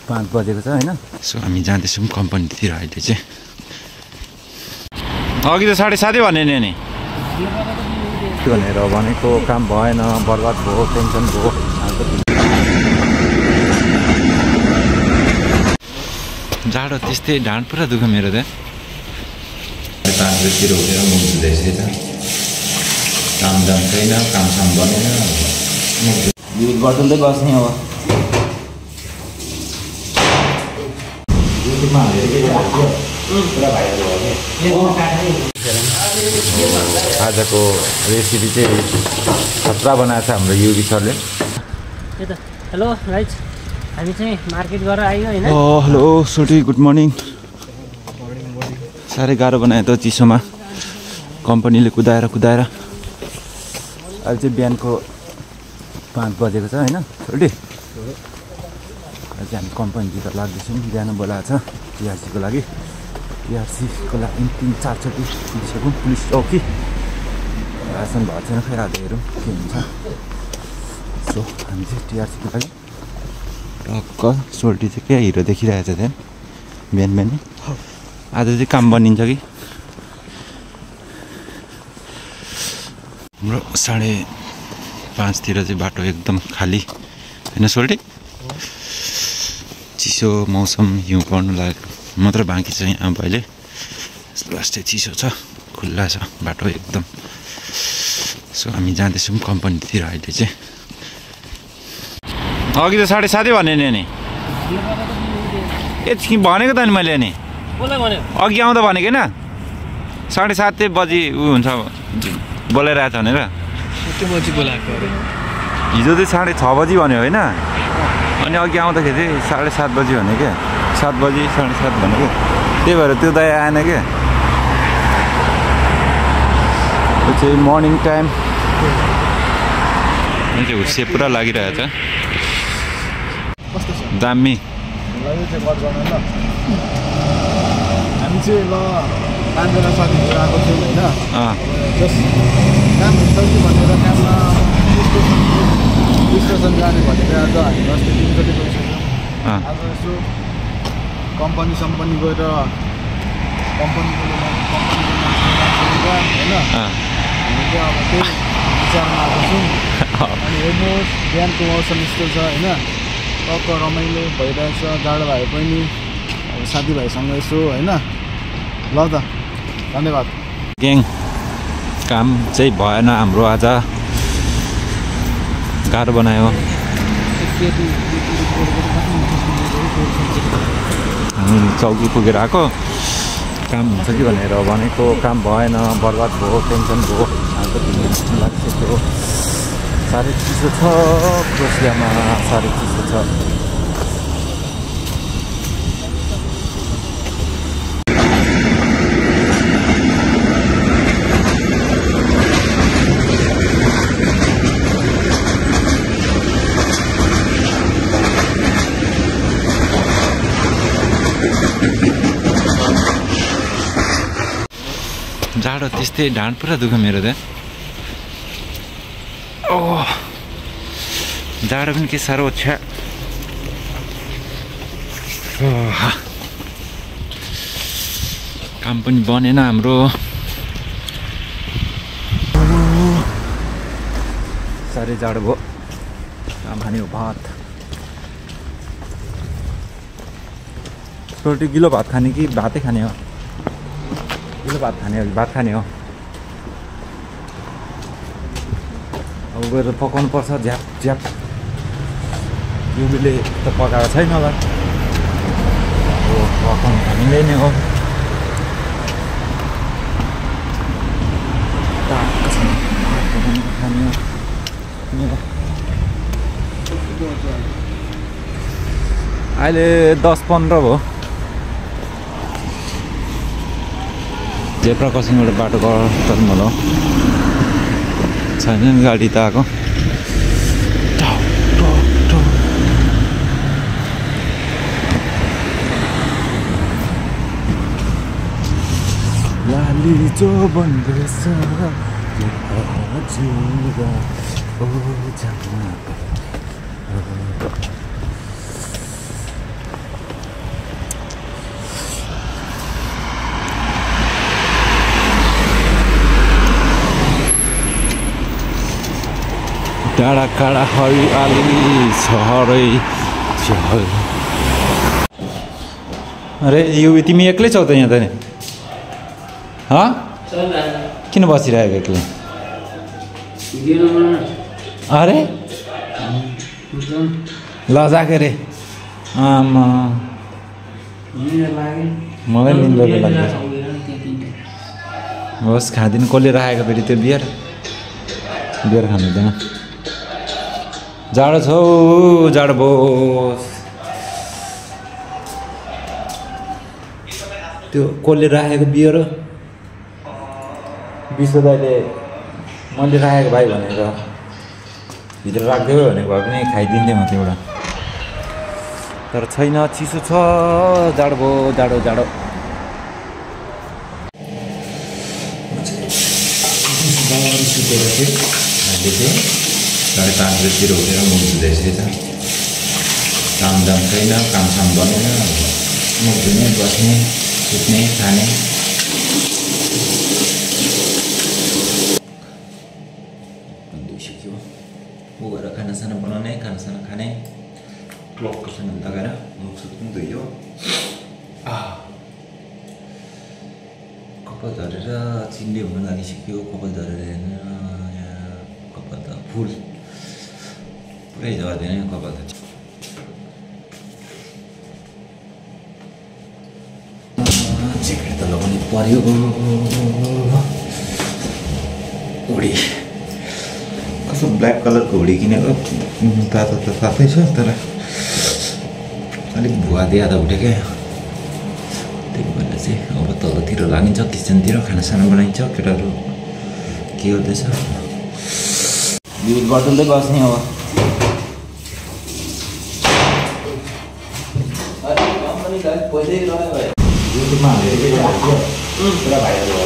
5 बजेको छ हैन। सो हामी जाँदैछौँ कम्पनीतिर अहिले चाहिँ। अघि त 7:30 भने नि भनेर भनेको काम भएन, बर्बाद भयो, टेन्सन भयो। जाडो त्यस्तै, ढाड पुरा दुख्यो मेरो त। 5 बजीतिर उठेर मुख धुँदैछ त, काम दाम छैन, कामसाम बनेन, युज गर्दै बस्ने अब। आजको रेसिपी चाहिँ खतरा बनाएको छ हाम्रो युबी सरले। हेलो गाइज, हामी चाहिँ मार्केट गरेर आयो हैन। हेलो सोटी, गुड मर्निङ। साह्रै गाह्रो बनायो त चिसोमा, कम्पनीले कुदाएर अहिले चाहिँ बिहानको 5 बजेको छ हैन सोटी। अहिले चाहिँ हामी कम्पनीतिर लाग्दैछौँ। बिहान बोलाएको छ टिआरसीको लागि। टिआरसीको लागि 3-4 चोटि दिइसक्यौँ। पुलिस चौकी रासन भएको छैन, खै आज हेरौँ के हुन्छ। सो हामी चाहिँ टिआरसीको लागि टक्क। सोल्टी चाहिँ क्या हिरो देखिरहेको छ त्यहाँ बिहान। आज चाहिँ काम बनिन्छ कि। हाम्रो 5:30 चाहिँ बाटो एकदम खाली होइन सोल्टी। चिसो मौसम, हिउँ पर्नु लाग्यो मात्र बाँकी छ यहाँ अहिले। लास्टै चिसो छ, खुल्ला छ बाटो एकदम। सो हामी जाँदैछौँ कम्पनीतिर अहिले चाहिँ। अघि त 7:30 भने नि यति भनेको त नि मैले नि अघि आउँदा भनेको होइन। 7:30 बजी हुन्छ बोलाइरहेको छ भनेर। हिजो चाहिँ 6:30 बजी भन्यो होइन। अनि अघि आउँदाखेरि चाहिँ 7:30 बजी भने क्या, 7 बजी 7:30 भनेको। त्यही भएर त्यो दाइ आएन क्या। त्यो चाहिँ मर्निङ टाइम चाहिँ हुस्से पुरा लागिरहेको छ। दामी हामी चाहिँ ल 5जना साथीहरू आएको थियौँ होइन। जस्ट काम हुन्छ कि भनेर काममा स्टेसन जाने भनेर आज हामी अस्ति 3 चोटि गइसक्यौँ। आज यसो कम्पनी गएर कम्पनीको होइन हामी चाहिँ अब त्यही विचारमा आएको छौँ। अनि हेर्नुहोस् बिहानको मौसम यस्तो छ होइन, टक्क रमाइलो भइरहेछ। जाडो भए पनि अब साथीभाइसँग यसो होइन। ल त धन्यवाद। ग्याङ काम चाहिँ भएन हाम्रो आज, गाह्रो बनायो। हामी चौकी पुगेर आएको, काम हुन्छ कि भनेर भनेको काम भएन, बर्बाद भयो, टेन्सन भयो। लाग्छ साह्रै चिसो छ क्रोसियामा, साह्रै चिसो छ। जाडो त्यस्तै, ढाड पुरा दुख्यो मेरो त। जाडो पनि के साह्रो छ। काम पनि बनेन हाम्रो। साह्रै जाडो भयो। काम खाने हो भात। रोटी गिलो भात खाने कि भातै खाने हो? गिलो भात खाने हो कि भात खाने हो? अब गएर पकाउनु पर्छ झ्याप। युबीले त पकाएको छैन होला, पकाउनु हामीले नै हो। अहिले 10-15 भयो। जेब्रा क्रसिङबाट बाटो टर्न होला छैन नि गाडी त आएको। लाली जो बन्दैछ टाढा काँडा हरियाली सहरै चहल। अरे युवी तिमी एक्लै छौ त यहाँ त नि? किन बसिरहेको एक्लै? अरे लजाके रे आमा मलाई निन्द्रा लाग्छ। होस् खाँदिन कसले राखेको फेरि त्यो बियर खानु हुँदैन। जाडो छौ जाडो बोस। त्यो कसले राखेको बियर विश्व दाइले मैले राखेको भाइ भनेर भित्र राखिदियो भनेको भए पनि खाइदिन्थेँ म त्यो एउटा, तर छैन। चिसो छ जाडो भयो जाडो जाडो। सुतेर चाहिँ अहिले चाहिँ 5:30 बजीतिर उठेर मुख धुँदैछ त। कामदाम छैन, कामसाम बनेन, मुख धुने बस्ने सुत्ने खाने। दुइसक्यो ऊ गएर खानासाना बनाउने खानासाना खाने ब्लकको सामान लगाएर मुख सुत पनि धुयो। कपाल झरेर चिन्डे हुन लागिसक्यो। कपाल झरेर हेर्नु यहाँ कपाल त फुल पुरै झर्दैन कपाल त। ज्याकेट त लगाउनु पर्यो। हुडी कस्तो ब्ल्याक कलरको हुडी किनेको तातो त तातै छ, तर अलिक भुवा दियादा उठ्यो क्या। त्यही भएर चाहिँ अब तलतिर लागिन्छ, किचनतिर खानासाना बनाइन्छ। केटाहरू के गर्दैछ? बिल बटुल्दै बस्ने अब। युट्युबमा हालेर के हाल्छ पुरा भाइरल भयो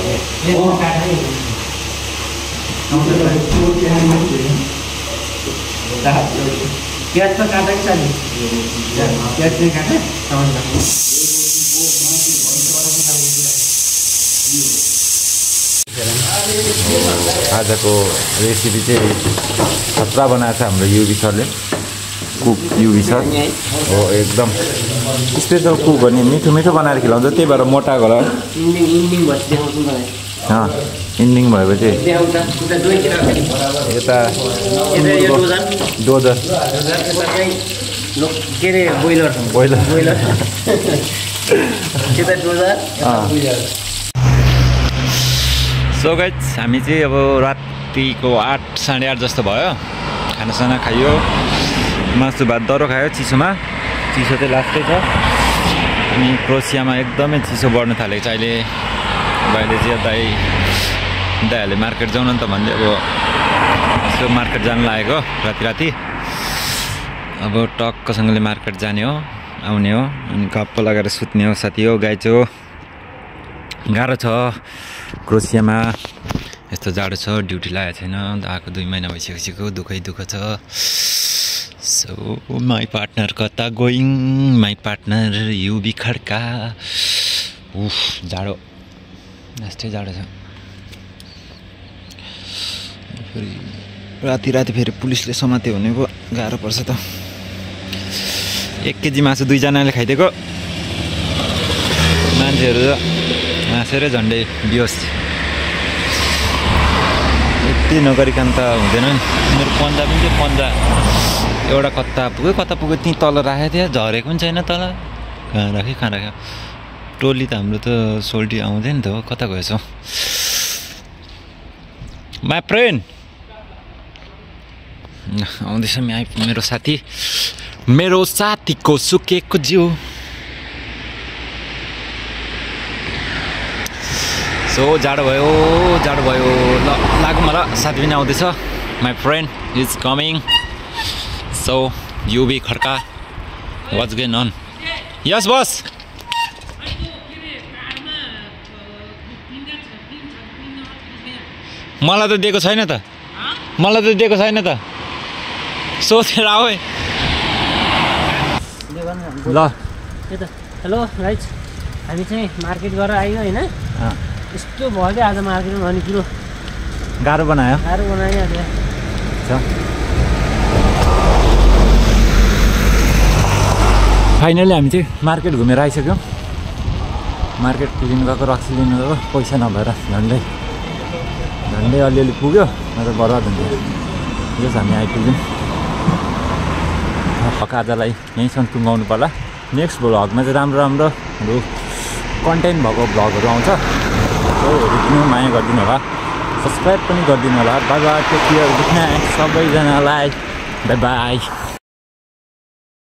प्याज त काटेको छ नि, प्याज चाहिँ काटे। आजको रेसिपी चाहिँ खतरा बनाएको छ हाम्रो युवी सरले। कुक युवी सर हो, एकदम स्पेसल कुक हो नि। मिठो मिठो बनाएर खिलाउँछ, त्यही भएर मोटा होला। इन्डिङ भएपछि यता डोजर के अरे बोइलर सो गाइज हामी चाहिँ अब रातिको 8 साढे 8 जस्तो भयो। खानासाना खायो, मासु भात दह्रो खायो। चिसोमा चिसो चाहिँ लास्टै छ। अनि क्रोसियामा एकदमै चिसो बढ्न थालेको छ अहिले। अहिले चाहिँ दाइहरूले मार्केट जाउन त भन्दै अब यसो मार्केट जानु लागेको राति। अब टक्कसँगले मार्केट जाने हो, आउने हो, अनि गप्प लगाएर सुत्ने हो। साथी हो गाइज हो, गाह्रो छ क्रोसियामा, यस्तो जाडो छ। ड्युटी लागेको छैन, आएको 2 महिना भइसकेको, दुःख छ। सो माई पार्टनर कता गोइङ, माई पार्टनर युवी खड्का। उफ जाडो, यस्तै जाडो छ। फेरि राति फेरि पुलिसले समात्यो भने पो गाह्रो पर्छ त। 1 केजी मासु 2 जनाले खाइदिएको मान्छेहरू त हाँसेर झन्डै बिहोस। यति नगरिकन त हुँदैन नि। मेरो पन्जा पनि थियो, पन्जा एउटा कता पुग्यो त्यहीँ तल राखेको थियो, झरेको पनि छैन तल। कहाँ राख्यो टोली त हाम्रो त सोल्टी आउँदैन त हो, कता गएछ माई फ्रेन्ड? आउँदैछ मेरो साथीको सुकेको जिउ। सो जाडो भयो ल लागौँ ल। साथी पनि आउँदैछ, my friend is coming. So Yuvi Khadka what's going on? Yes boss. मलाई त दिएको छैन त, सोचेर आऊ है ल। हेलो गाइज, हामी चाहिँ मार्केट गरेर आयो होइन। यस्तो भयो क्या आज मार्केटमा, अनि कुरो गाह्रो बनायो। बनाइहाल्यो। फाइनली हामी चाहिँ मार्केट घुमेर आइसक्यौँ मार्केट लिनु गएको रक्सी लिनु गएको पैसा नभएर झन्डै अलिअलि पुग्यो नत्र बर्बाद हुन्थ्यो जस हामी आइपुग्यौँ आजलाई यहीँसम्म टुङ्गाउनु पर्ला नेक्स्ट भ्लगमा चाहिँ राम्रो कन्टेन्ट भएको भ्लगहरू आउँछ हेरिदिनु माया गरिदिनु होला सब्सक्राइब पनि गरिदिनु होला bye bye take care good night सबैजनालाई बाई बाई